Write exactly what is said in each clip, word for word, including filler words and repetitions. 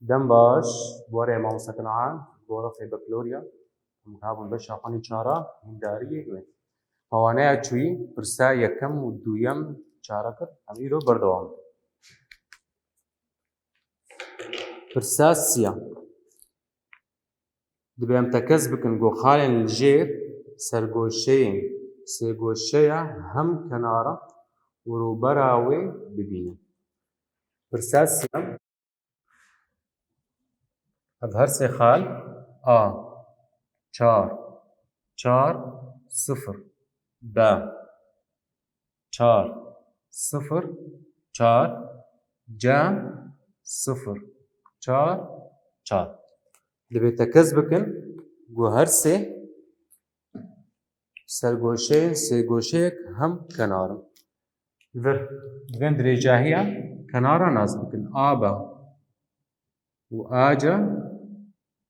Dem baş, bi we re mamoste Kenan, bi we re Feybeklorya. Em kabin beşa xwe nî çara hîndariyê wê. Pawaneya çûyî, pirsa yekem û duyem çara kir. Em îro berdewam. Pirsa siya. Dibê em tekez bikin ku xalên li jêr sergoşeyên sêgoşeya hem kenara û rûbera wê bibînin. Pirsa siyem. Ev her sê xal A, çar, çar, sifir, B, çar, sifir, çar, C, sifir, çar, çar. Dibê tekez bikin ku her sê sergoşeyên sêgoşeyek hem kenar in. Vir, divên dirêjahiya kenara nas bikin. A B û A C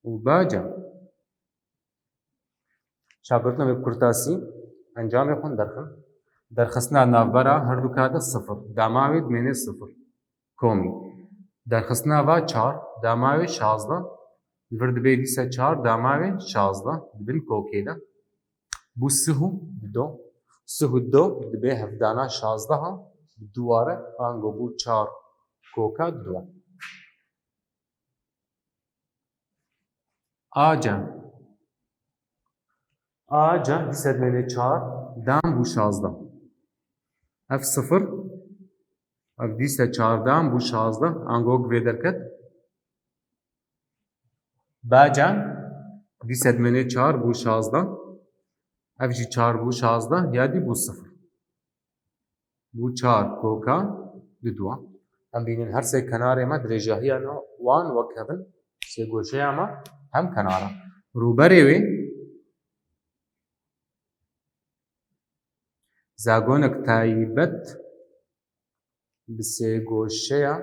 û B C. Şagirtina me bi kurtasî encamê xwe derxin. Derxistina navbera herduka de sifir. Dama wê dimêne sifir. Komî. Derxistina va çar, dama wê şazdeh. Li vir dibê dîsa çar, dama wê şazdeh. Di bin kokê de. Bû sih û dido. Sih û dido dibê hevdana şazdeha bi duware, ango bû çar koka dido. A C. A C dîsa dimêne çar, dam bû şazdeh. Ev sifir, ev dîsa çar dam bû şazdeh, ango vê derket. B C dîsa dimêne çar bû şazdeh. Ev jî çar bû şazdeh, ya dî bû sifir. Bû çar koka diduwa. Em bînin her sê kenarê me dirêjahiya no-, wan wek hev in, sêgoşeya me hem kenara. Rûberê wê zagonek taybet bi sêgoşeya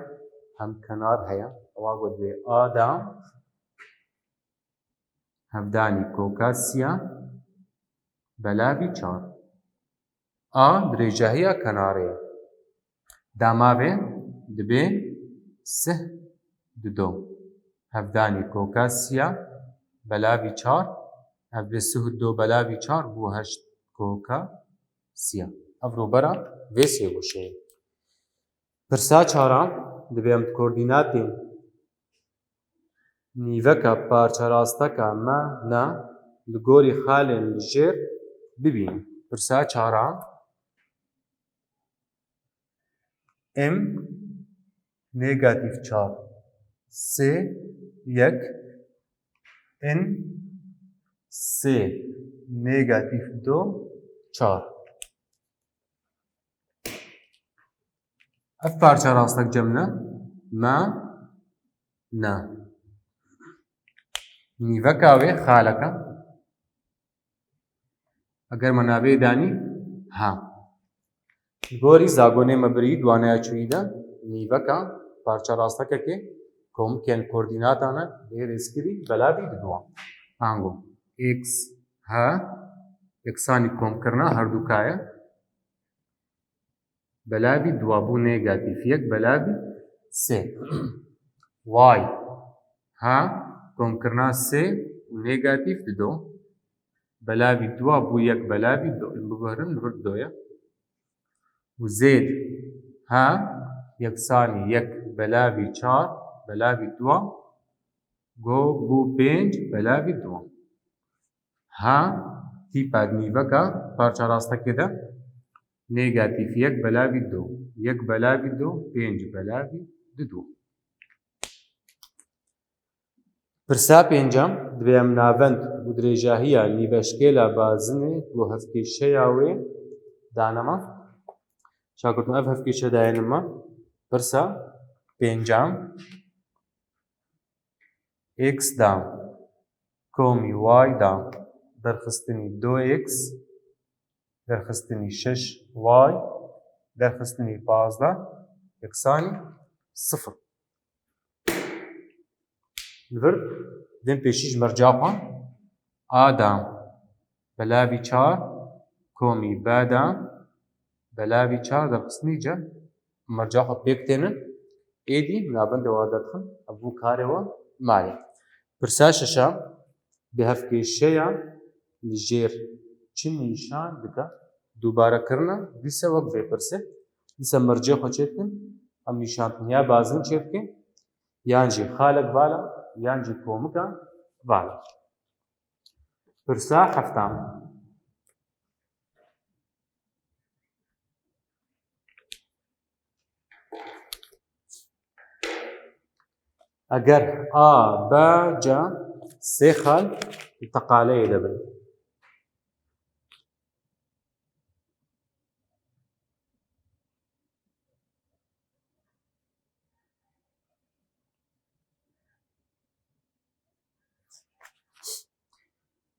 hem kenar heye. Ewa got vê A da hevdanî koka siya belavî çar. A dirêjahiya kenarê ye. Dama vê dibê sih dido. Hevdanî koka siya belavî çar. Ev bê sih û do belavî çar bû heşt koka siya. Ev rûbera vê sêgoşeyê. Pirsa çaran dibê em di koordînatên nîveka parçerasteka me ne li gorî xalên li jêr bibînin. Pirsa çaran M negatîf çar, sê yek, N sê negatîf do çar. Ev parçerastek cem ne, me ne. Nîveka wê xaleke. Eger me navê danî, ha. Gorî zagonê me birî duwaneya çûyî de nîveka parçerastekekê komikên koordînatan e, lê rêzkirî belavî diduwa. Ango x, h, yeksanî komkirina herduka ye. Belavî duwa bû negatîf yek belavî sê. Y, ha, komkirina sê û negatîf dido. Belavî duwa bû yek belavî do, biguherin li vir dido ye. Û zêd, ha, yeksanî yek belavî çar belavî duwa, go bû pênc belavî duwa. Ha, tîpa nîveka parçerastekê de negatîf yek belavî do, yek belavî do, pênc belavî dido. Pirsa pêncem, divê em navend û dirêjahiya nîveşkêla bazinê ku hevkêşeya wê dane me. Şagirtin ev hevkêşe dayene me. Pirsa pêncem, x da, komî y da, derxistinî do x, derxistinî şeş y, derxistinî pazdeh, yeksanî sifir. Li vir bên pêşî ji merca xwe, a da belavî çar, komî b da belavî çar, derxistinî cem, merca xwe pêk tênin, Êdî navendê we derdixin, ev bû karê we mayê. Pirsa şeşa, bi hevkêşeya li jêr çi nîşan dike? Dubare kirine, dîse wek vê pirsê, dîse mercê xwe çêdikin, em nîşantin ya bazin çêdikin, yan jî xalek vala, yan jî komika vala. Pirsa heftan. Eger A, B, C sê xal li teqaleyê de bin.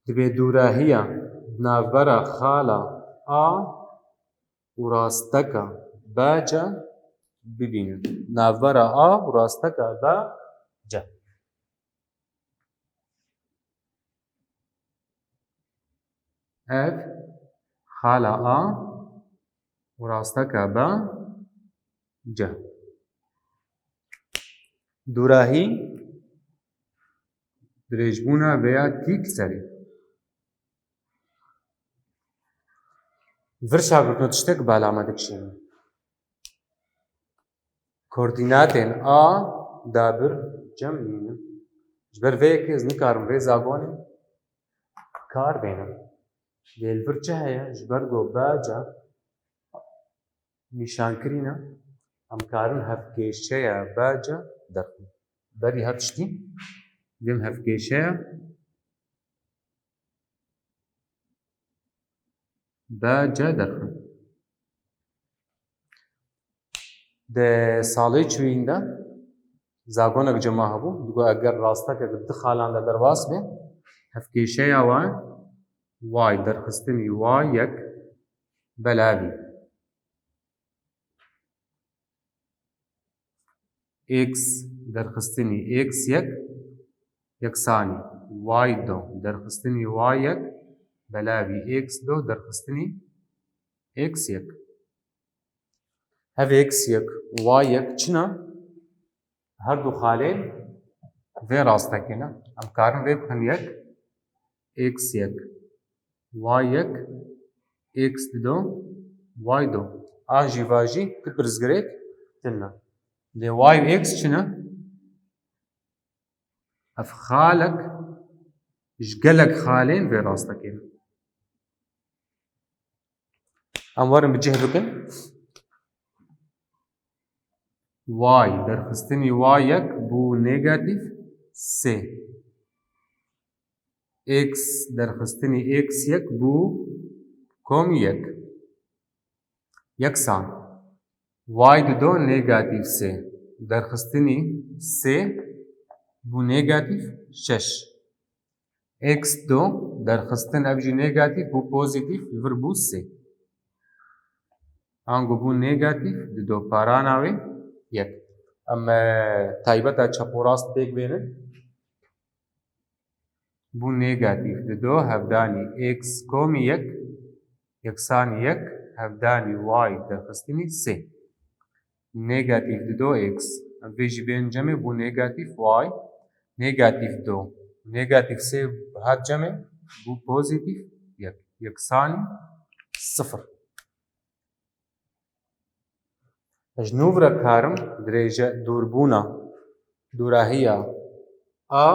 Divê dûrahiya navbera xala A û rasteka B C bibînin. Navbera A û rasteka B C. Ev xala A û rasteka B C. Dûrahî dirêjbûna vêya tîk serê. Vir şagirtno tiştek bala me dikişînin. Koordînatên A, dabir, cem nînin. Ji ber vê yekê ez nikarim vê zagonê kar bênim. Lê li vir çi heye? Ji ber ku B C nîşankirî ne, em karin hevkêşeya B C derxin. Berî her tiştî, em hevkêşeya B C derxin. Di salê çûyîn de zagonek cema hebû, digot eger rastekek di xalan de derbas be, hevkêşeya we Y derxistinî Y yek belavî. X derxistinî X yek yeksanî Y du derxistinî Y yek belavî X du derxistinî X yek. Ev X yek, Y yek çi ne? Her du xalên vê rastekê ne. Em karin vê bixin yek, X yek, Y yek, X du, Y du. A jî va jî tu pirsgirêk tune. Lê Y û X çi ne? Ev xalek ji gelek xalên vê rastekê ne. Em werin bi cih bikin. Y derxistinî Y yek bû negatîf sê. X derxistinî X yek bû komî yek. Yeksan. Y du negatîf sê. Derxistinî sê bû negatîf şeş. X du derxistin ev jî negatîf bû pozîtîf, li vir bû sê. Ango bû negatîf, di do parana wê yek. Em, e, taybeta çep û rast pêk bênin. Bû negatîf, di do hevdanî X komî yek, yeksanî yek, hevdanî Y derxistinî sê. Negatîf di do X. Em vê jî bên cemê bû negatîf Y. Negatîf du. Negatîf sê hat cemê bû pozîtîf yek. Yeksanî sifir. Ez ji nû vira karim dirêje dûrbûna, dûrahiya A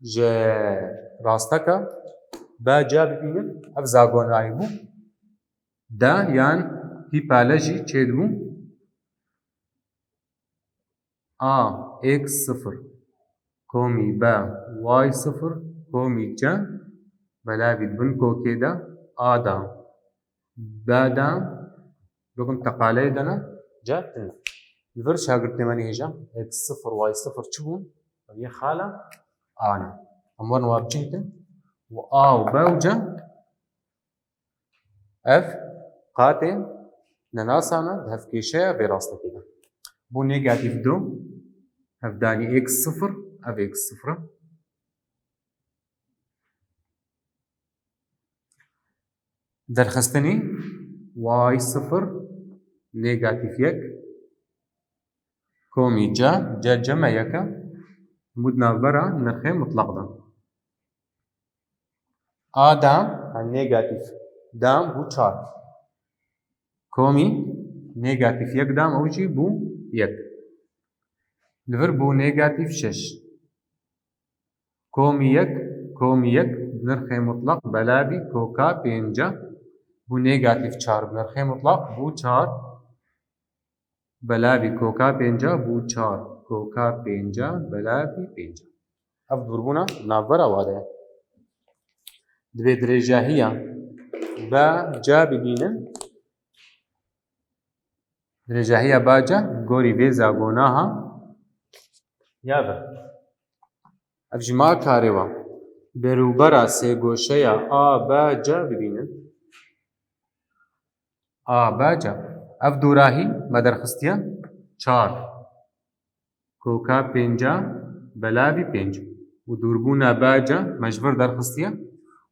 ji rasteka B C bibînim. Ev zagonayî bû. De yan hîpale jî çêdibû. A, X sifir, komî B, Y sifir, komî C, belavî di bin kokê de A da, B da, bikim teqaleyê de ne, C tune. Li vir şagirtê me nihêja, X sifir, Y sifir çi bûn? Ev yê xala A ne. Em werin wa biçîtin. Û A û B û C Ev qatê nenasan e di hevkêşeya vê rastekê de. Bû negatîf du, hevdanî X sifir, ev X sifir e. Derxistinî Y sifir, negatîf yek, Komî C, C cem e yek e. Bû di navbera nirxê mutlaq de. A dam, ha, negatîf. Dam bû çar. Komî negatîf yek dam, ew jî bû yek. Li vir bû negatîf şeş. Komî yek, komî yek, nirxê mutlaq belavî koka pênca bû negatîf çar. Nirxê mutlaq bû çar. Belavî koka pênca bû çar. Koka pênca belavî pênca. Ev dûrbûna navbera wa de ye. Divê dirêjahiya B C bibînin. Dirêjahiya B C gorî vê zagona ha ya ve. Ev jî ma karê wa. Berûbera sêgoşeya A B C bibînin. A B C. Ev dûrahî me derxistiye çar. Koka pênca belavî pênc. Û dûrbûna B C me ji vir derxistiye.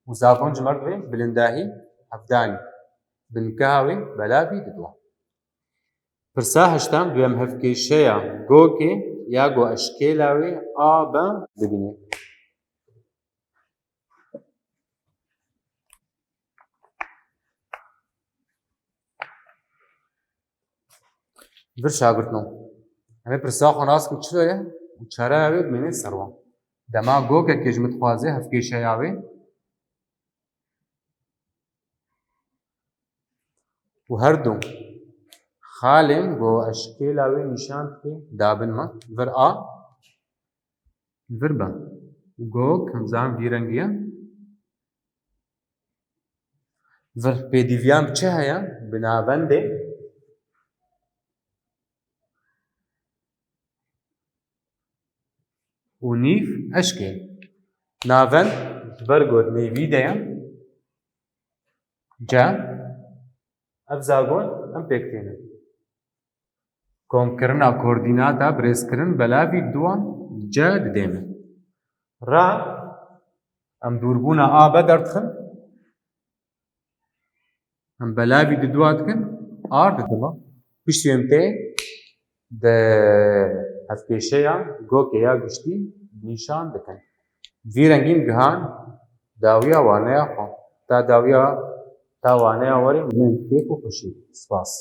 Û zagon ji me re divê bilindahî hevdanî. Binkeha wê belavî didwa. Pirsa heştam, divê em hevkêşeya gokê ya go eşkêla wê A B bibînin. Vir şagirtno. Em ê pirsa xwe nas bikin çilo ye û çareya wê bimînin ser wan. Dema gokekê ji min dixwaze hevkêşeya wê û her du xalên go eşkêla wê nîşan dike dabin me. Vir A, vir B. Gok hemzan vî rengî ye. Vir pêdîviyan bi çi heye? Bi navendê û nîv eşkê. Navend ji ber ku di nêvî de ye. C. Ev zagon em pêk tênin. Komkirina koordînata birêzkirin belavî duwa C didê min. Ra em dûrbûna A B derdixin. Em belavî di duwa dikin, ar didima. Piştî em tê di hevkêşeya gokê ya giştî nîşan dikin. Vî rengîn gihan dawiya waneya xwe. Ta dawiya, ta waneya werê min kêf û xweşî. Spas.